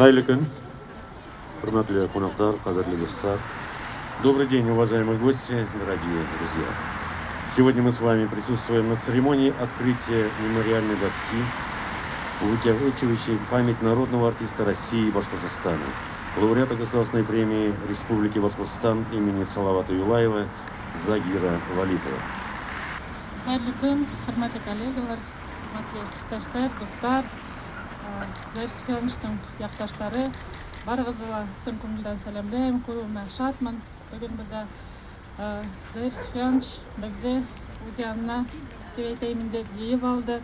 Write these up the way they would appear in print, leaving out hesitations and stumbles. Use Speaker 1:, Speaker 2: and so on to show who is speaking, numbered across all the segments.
Speaker 1: Хәйерле көн, хөрмәтле ҡунаҡтар, ҡәҙерле дуҫтар. Добрый день, уважаемые гости, дорогие друзья. Сегодня мы с вами присутствуем на церемонии открытия мемориальной доски, увековечивающей память народного артиста России и Башкортостана, лауреата Государственной премии Республики Башкортостан имени Салавата Юлаева Загира Валитова.
Speaker 2: Хәйерле көн, хөрмәтле коллегалар, хөрмәтле иптәштәр, дуҫтар, Заһир Суфияновичтың яҡташтары, барығыҙҙы ла ысын күңелдән сәләмләйем, күреүемә шатмын. Бөгөн беҙҙә Заһир Суфиянович беҙҙе үҙ янына, тип әйтәйем инде, йыйып алды.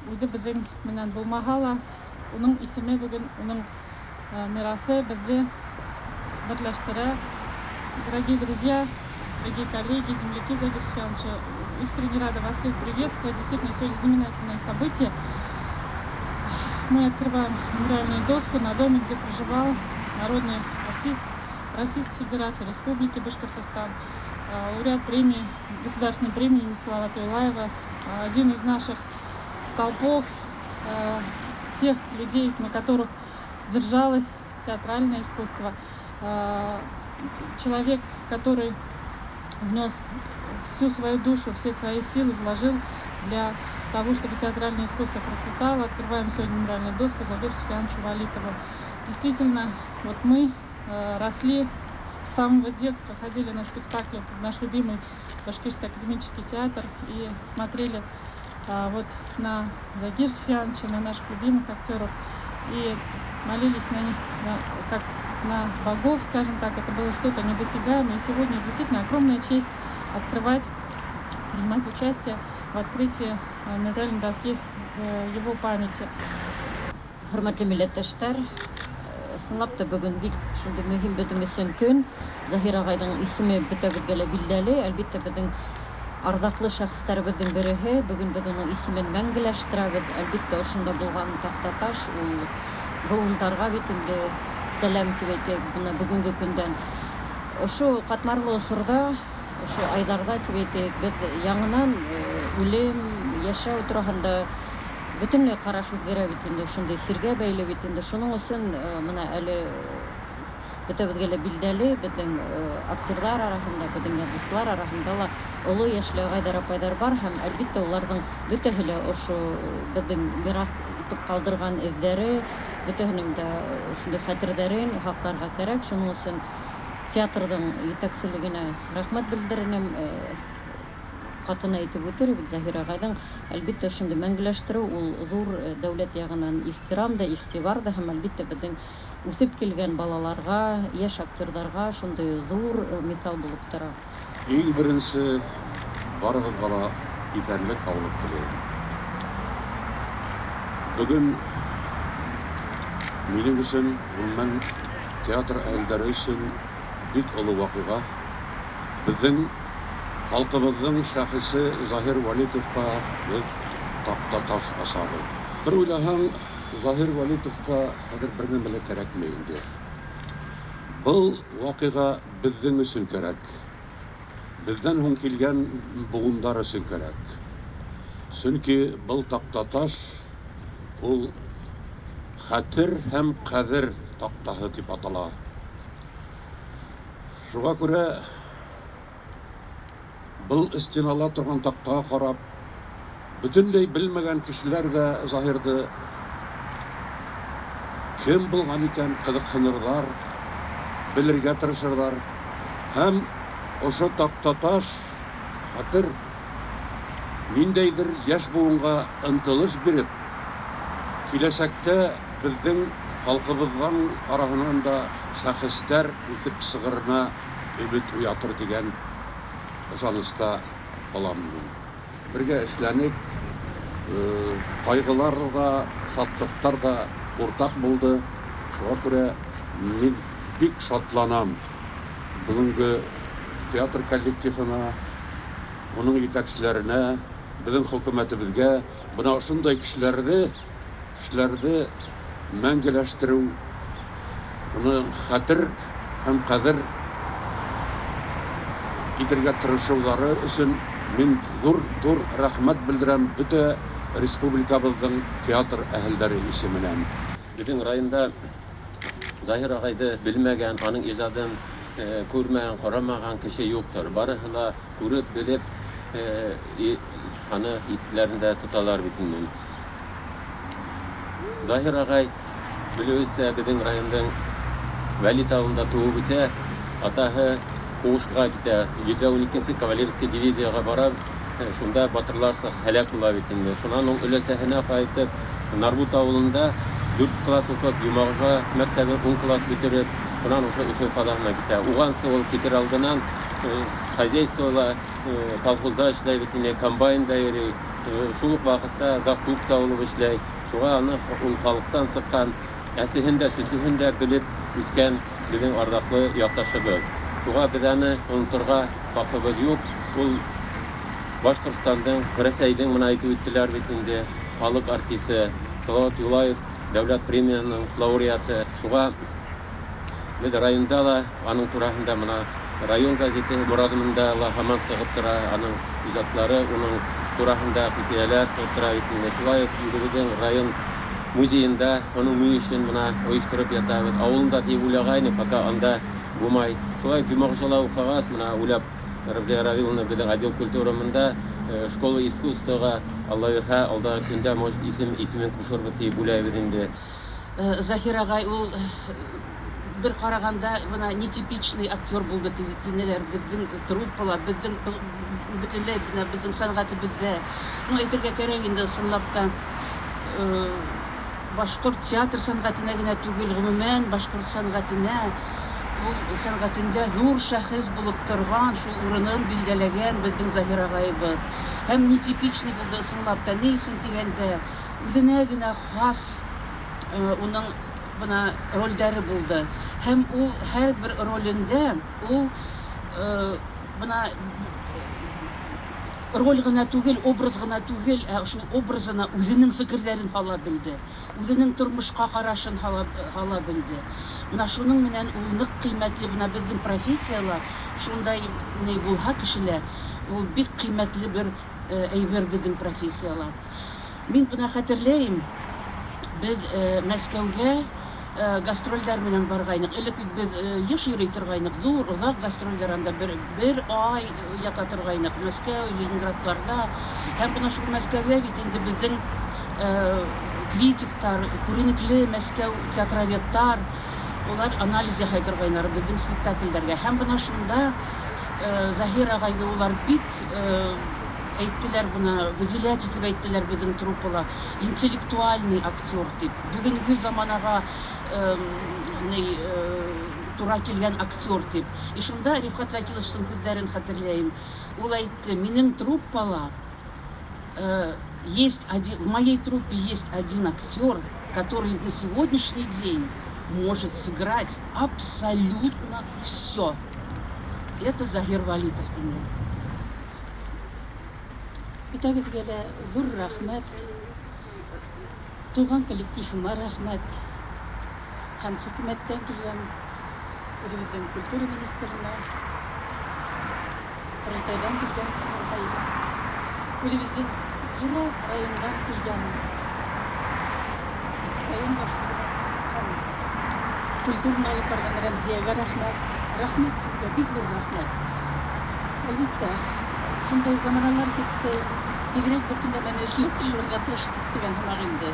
Speaker 2: Үҙе беҙҙең менән булмаһа ла, уның исеме бөгөн, уның мираҫы беҙҙе берләштерә. Дорогие друзья, дорогие коллеги, земляки Загира Суфияновича, искренне рада вас всех приветствовать. Действительно, сегодня знаменательное событие. Мы открываем мемориальную доску на доме, где проживал народный артист Российской Федерации, Республики Башкортостан, лауреат премии, государственной премии имени Салавата Юлаева, один из наших столпов, тех людей, на которых держалось театральное искусство. Человек, который внес всю свою душу, все свои силы вложил для того, чтобы театральное искусство процветало. Открываем сегодня мемориальную доску Загиру Суфияновичу Валитову. Действительно, вот мы росли с самого детства, ходили на спектакли в наш любимый Башкирский академический театр и смотрели вот на Загира Суфияновича, на наших любимых актеров и молились на них как на богов, скажем так, это было что-то недосягаемое. И сегодня действительно огромная честь открывать, принимать участие в открытии мемориальной доски в его памяти.
Speaker 3: Хөрмәтле милләттәштәр, ысынлап та бөгөн бик шундай мөһим беҙҙең өсөн көн. Заһир ағайҙың исеме бөтәбеҙгә лә билдәле. Әлбиттә, беҙҙең арҙаҡлы шәхестәребеҙҙең береһе. Бөгөн беҙ уның исемен мәңгеләштерәбеҙ. Әлбиттә, ошонда булған таҡтаташ ул быуындарға бит инде сәләм тип әйтәйек, бына бөгөнгө көндән. Ошо ҡатмарлы осорҙа, ошо айҙарҙа тип әйтәйек, беҙ яңынан үлем, йәшәү тураһында бөтөнләй ҡараш үҙгәрә бит инде, ошондай сиргә бәйле бит инде. Шуның өсөн бына әле бөтәбеҙгә лә билдәле, беҙҙең актерҙар араһында, беҙҙең яҙыусылар араһында ла оло йәшле ағайҙар, апайҙар бар һәм әлбиттә уларҙың бөтәһе лә ошо беҙҙең мираҫ итеп ҡалдырған эҙҙәре, бөтәһенең дә ошондай хәтерҙәрен һаҡларға кәрәк. Шуның өсөн театрҙың етәкселегенә рәхмәт белдеренем. Ҡатыны әйтеп үтер бит Заһир ағайҙың, әлбиттә, ошондай мәңгеләштереү ул ҙур дәүләт яғынан ихтирам да, иғтибар ҙа һәм әлбиттә беҙҙең үҫеп килгән балаларға, йәш актерҙарға шундай ҙур миҫал булып тора.
Speaker 4: Иң беренсе барығыҙға ла иҫәнлек, һаулыҡ теләйем. Бөгөн минең өсөн, ғөмүмән, театр әһелдәре өсөн бик оло ваҡиға. Беҙҙең халҡыбыҙҙың шәхесе Заһир Вәлитовҡа беҙ таҡтаташ асабыҙ. Бер уйлаһаң, Заһир Вәлитовҡа хәҙер бер нәмә лә кәрәкмәй инде. Был ваҡиға беҙҙең өсөн кәрәк. Беҙҙән һуң килгән быуындар өсөн кәрәк. Сөнки был таҡтаташ ул хәтер һәм ҡәҙер таҡтаһы тип атала. Шуға күрә был стенала торған таҡтаға ҡарап, бөтөнләй белмәгән кешеләр ҙә Заһирҙы кем булған икән ҡыҙыҡһынырҙар, белергә тырышырҙар. Һәм ошо таҡтаташ хәтер ниндәйҙер йәш быуынға ынтылыш биреп, киләсәктә беҙҙең халҡыбыҙҙың араһынан да шәхестәр үҫеп сығырына өмөт уятыр тигән ышаныста ҡалам мин. Бергә эшләнек, ҡайғылар ҙа, шатлыҡтар ҙа уртаҡ булды. Шуға күрә мин бик шатланам бөгөнгө театр коллективына, уның етәкселәренә, беҙҙең хөкүмәтебеҙгә бына ошондай кешеләрҙе мәңгеләштереү, уны хәтер һәм ҡәҙер итергә тырышыуҙары өсөн мин ҙур-ҙур рәхмәт белдерәм бөтә республикабыҙҙың театр әһелдәре исеменән.
Speaker 5: Беҙҙең районда Заһир ағайҙы белмәгән, уның ижадын күрмәгән, ҡарамаған кеше юҡтыр. Барыһы ла күреп, белеп, уны иҫләрендә тоталар бит инде. Заһир ағай, белеүебеҙсә, беҙҙең райондың Вәлит ауылында тыуып үҫә, атаһы һуғышҡа китә, 112-нсе кавалерийский дивизияға бара, шунда батырларса һәләк була бит инде. Шунан ул өләсәһенә ҡайтып, Нарбут ауылында 4 класс уҡып, Йомағожа мәктәбен 10 класс бөтөрөп, шунан ошо Өфө ҡалаһына китә. Уғансы ул китер алдынан хозяйствола, колхозда эшләй бит инде, комбайнда йөрөй, шул уҡ ваҡытта завклубта булып эшләй. Шуға аны ул халыҡтан сыҡҡан, әсеһен дә, сөсөһөн дә белеп үҫкән беҙҙең арҙаҡлы яҡташыбыҙ. Шуға беҙ аны оноторға хаҡыбыҙ юҡ. Ул Башҡортостандың, Рәсәйҙең, мына әйтеп үттеләр бит инде, халыҡ артисы, Салауат Юлаев дәүләт премияһының лауреаты. Шуға беҙ районда ла аның тураһында мына район газеты Морадымында ла һаман сығып тора, аның ижадлары, уның тураһында хикәйәләр сығып тора бит инде. Шулай уҡ үҙебеҙҙең район музейында уның мөйөшөн мына ойоштороп ятабыҙ. Ауылында тип уйлағайны, пока анда булмай. Шулай уҡ Йомағожала уҡығас, мына уйлап Рәмзиә Равиловна беҙҙең отдел культура мында школа искусствоға, Алла бирһә, алдағы көндә, может, исемен ҡушырбыҙ тип уйлайбыҙ инде.
Speaker 6: Заһир ағай ул бер ҡарағанда бына нетипичный актер булды тинеләр беҙҙең труппала, беҙҙең бөтөнләй бына беҙҙең сәнғәтебеҙҙә. Ну, әйтергә кәрәк инде, ысынлап та, башҡорт театр сәнғәтенә генә түгел, ғөмүмән башҡорт сәнғәтенә, ул сәнғәтендә ҙур шәхес булып торған, шул урынын билдәләгән беҙҙең Заһир ағайыбыҙ. Һәм нетипичный булды ысынлап та, ни өсөн тигәндә, үҙенә генә хас уның бына ролдәре булды. Һәм ул һәр бер ролендә ул бына роль ғына түгел, образ ғына түгел, ә шул образына үҙенең фекерҙәрен һала белде, үҙенең тормошҡа ҡарашын һала белде. Бына шуның менән ул ныҡ ҡиммәтле, бына беҙҙең профессияла шундай ни булһа кешелә, ул бик ҡиммәтле бер әйбер беҙҙең профессияла. Мин бына хәтерләйем, беҙ Мәскәүгә гастролдәр менән барғайныҡ. Элек бит беҙ йыш йөрөй торғайныҡ, ҙур, оҙаҡ гастролдәр, анда бер ай ята торғайныҡ Мәскәү, Ленинградларҙа. Һәм бына шул Мәскәүҙә бит инде беҙҙең критиктар, күренекле Мәскәү театроведтар, улар анализ яһай торғайнар беҙҙең спектаклдәргә. Һәм бына шунда Заһир ағайҙы улар бик әйттеләр, бына выделять итеп әйттеләр беҙҙең труппала, интеллектуальный актер тип, бөгөнгө заманаға ни тура килгән актер тип. И шунда Рифҡәт Вәкиловичтың һүҙҙәрен хәтерләйем. Ул әйтте, минең труппала есть один, в моей труппе есть один актер, который на сегодняшний день может сыграть абсолютно все. Это Заһир Валитов тине.
Speaker 2: Бөтәгеҙгә лә ҙур рәхмәт. Туған коллективыма рәхмәт. Һәм хөкүмәттән килгән үҙебеҙҙең культура министрына, Ҡоролтайҙан килгән Тимурбайға, үҙебеҙҙең йыраҡ райондан килгән район башлығына һәм культураны алып барған Рәмзиәгә рәхмәт. Рәхмәт һеҙгә, бик ҙур рәхмәт. Әлбиттә, шундай заманалар китте, тиҙерәк бөтөн нәмәне эшләп ҡалырға тырыштыҡ тигән һымаҡ инде.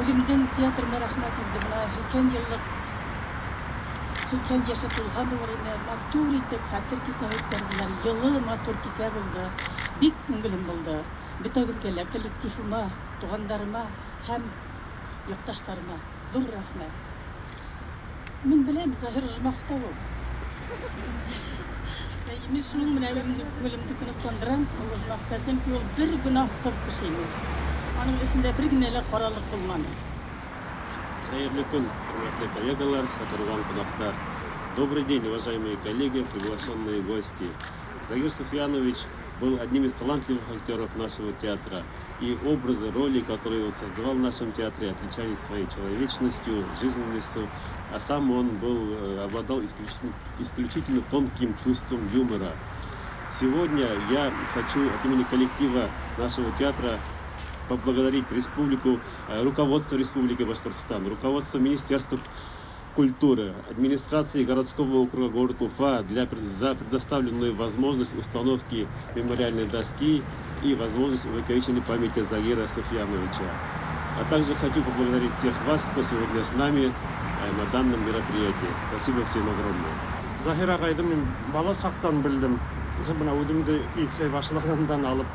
Speaker 2: Үҙемдең театрыма рәхмәт инде, бына 80 йыллыҡ, 80 йәше тулған булыр ине, матур итеп хәтер кисә үткәрҙеләр, йылы матур кисә булды, бик күңелем булды. Бөтәгеҙгә лә, коллективыма, туғандарыма һәм яҡташтарыма ҙур рәхмәт. Мин беләм, Заһир ожмахта ул. Мин шуның менән үҙемдең күңелемде тынысландырам, ул ожмахта, сөнки ул бер гонаһһыҙ кеше ине. Аның эсендә бер генә лә ҡаралыҡ булманы.
Speaker 7: Хәйерле көн, хөрмәтле коллегалар, саҡырылған ҡунаҡтар. Добрый день, уважаемые коллеги, приглашенные гости. Загир Суфьянович был одним из талантливых актеров нашего театра. И образы, роли, которые он создавал в нашем театре, отличались своей человечностью, жизненностью. А сам он обладал исключительно, исключительно тонким чувством юмора. Сегодня я хочу от имени коллектива нашего театра поблагодарить республику, руководство Республики Башкортостан, руководство Министерства культуры, администрации городского округа город Уфа за предоставленную возможность установки мемориальной доски и возможность увековечения памяти Загира Суфьяновича. А также хочу поблагодарить всех вас, кто сегодня с нами на данном мероприятии. Спасибо всем огромное.
Speaker 8: Заһир ағайҙы мин бала саҡтан белдем. Бына үҙемде иҫләй башлағандан алып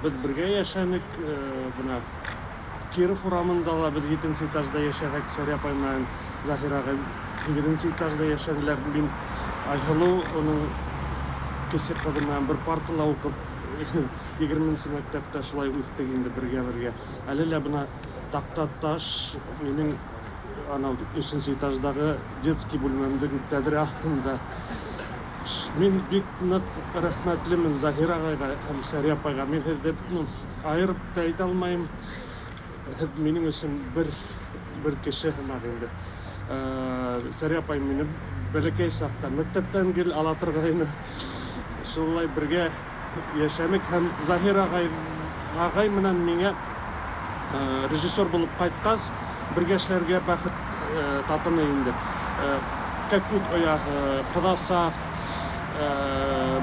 Speaker 8: беҙ бергә йәшәнек. Бына Киров урамында ла беҙ етенсе этажда йәшәһәк, Сәрия апай менән Заһир ағай һигеҙенсе этажда йәшәнеләр. Мин Айһылыу, уның кесе ҡыҙы менән бер партала уҡып, 20-нсе мәктәптә шулай үҫтек инде бергә-бергә. Әле лә бына таҡта-таш минең анау өсөнсө этаждағы детский бүлмәмдең тәҙрә аҫтында. Мин бик ныҡ рәхмәтлемен Заһир ағайға һәм Сәрия апайға. Мин һеҙҙе, ну, айырып та әйтә алмайым. Һеҙ минең өсөн бер кеше һымаҡ инде. Сәрия апай мине бәләкәй саҡта мәктәптән гел ала торғайны. Шулай бергә йәшәнек һәм Заһир ағай менән миңә режиссер булып ҡайтҡас бергә эшләргә бәхет татыны инде. Кәкүк ояһы, Ҡоҙаса,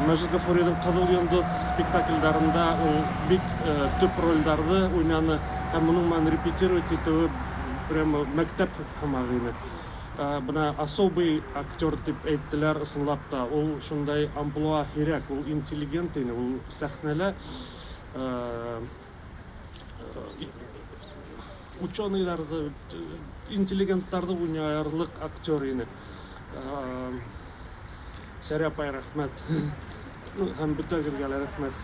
Speaker 8: Мәжит Ғафуриҙың Ҡыҙыл йондоҙ спектаклдәрендә ул бик төп ролдәрҙе уйнаны һәм уның менән репетировать итеүе прямо мәктәп һымаҡ ине. Бына особый актер тип әйттеләр, ысынлап та ул шундай амплуа һирәк, ул интеллигент ине, ул сәхнәлә ученыйҙарҙы, интеллигенттарҙы уйнарлыҡ актер ине. Сәрия апай, рәхмәт. Һәм бөтәгеҙгә лә рәхмәт.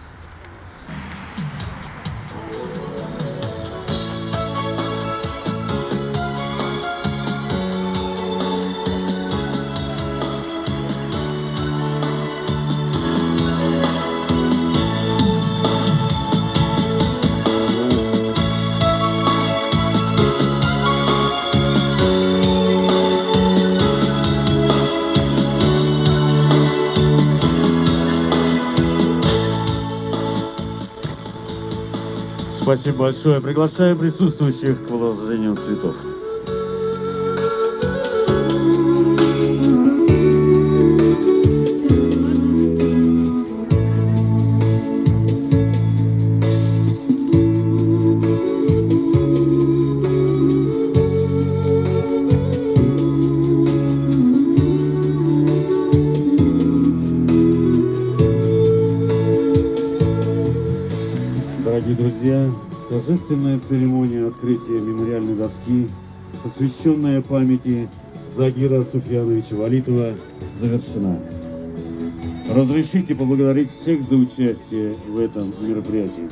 Speaker 1: Спасибо большое. Приглашаем присутствующих к возложению цветов. Дорогие друзья, торжественная церемония открытия мемориальной доски, посвященная памяти Загира Суфьяновича Валитова, завершена. Разрешите поблагодарить всех за участие в этом мероприятии.